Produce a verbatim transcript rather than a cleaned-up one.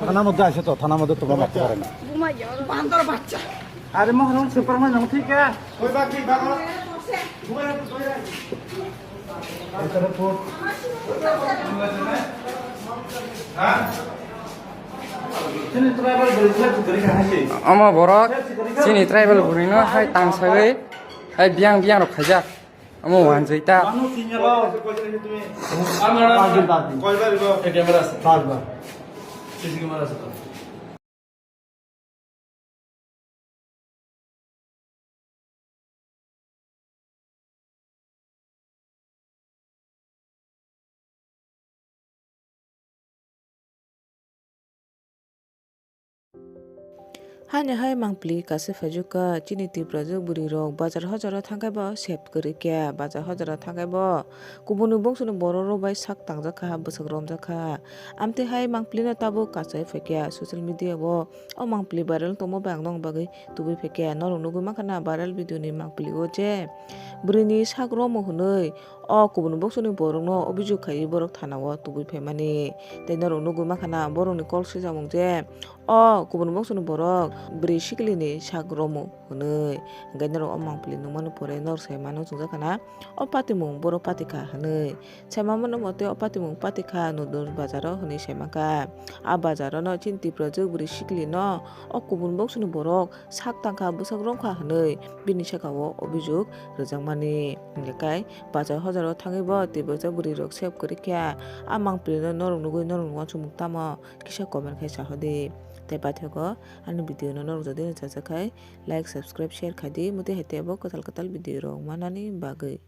থানা মধ্যে আছে তো, থানা মধ্যে তোমরা মারতে পারে না। বান্দর বাচ্চা। আরে মহারাজ সুপারম্যান নং ঠিক আছে। Omo borok chini tribal bwrwino hai tangsagwi hai biyang biyang rok khaijak. Omo wanjwi ta. Haini hai mangpili kase phaijukkha, chini Tiprajwk bwrwirok bazar hojaro thangkhaibo sep kwrwikha, bazar hojaro thangkhaibo kubuni bungsuni bororok bai sak tangjakha, bwswk romjakha. Amtwi hai mangpilino tabuk kachai phaikha social media o. O mangpili viral tongma bai ang nokni bagwi tubui phaikha. Norok nugwi mankha na viral video ni mangpili o je bwrwini sak romo hwnwi o kubun boksoni borokno obijok khaiwi borok thana o tubui phaimani. Tei norok nugwi mankha na borokni kol sijakmung je o kubun boksoni borok bwrwi sikilini sak romo hwnwi. Hwnkhe norok o mangpili nukmani pore norok sai mano chwngjakha na o patimung borok patikha hwnwi. Saimano mote o patimung patikha Nodor bazaro hwnwi saimankha. A bazarono chini Tiprajwk bwrwi sikilino o kubun boksoni borok sak tangkha, bwsak romkha hwnwi bini sakao obijok rwjakmani. Hwnkhe bazar hojaro thangwibo Tiprajwk bwrwirok sep kwrwikha. A mangpilino norok nugwi norokni uansukmung tamo kisa comment khai sahodi. Tei paithakgo ani video no norok jodi nachajakkhai like, subscribe, share khaidi, motwi hai teibo kwtal kwtal video rok manani bagwi.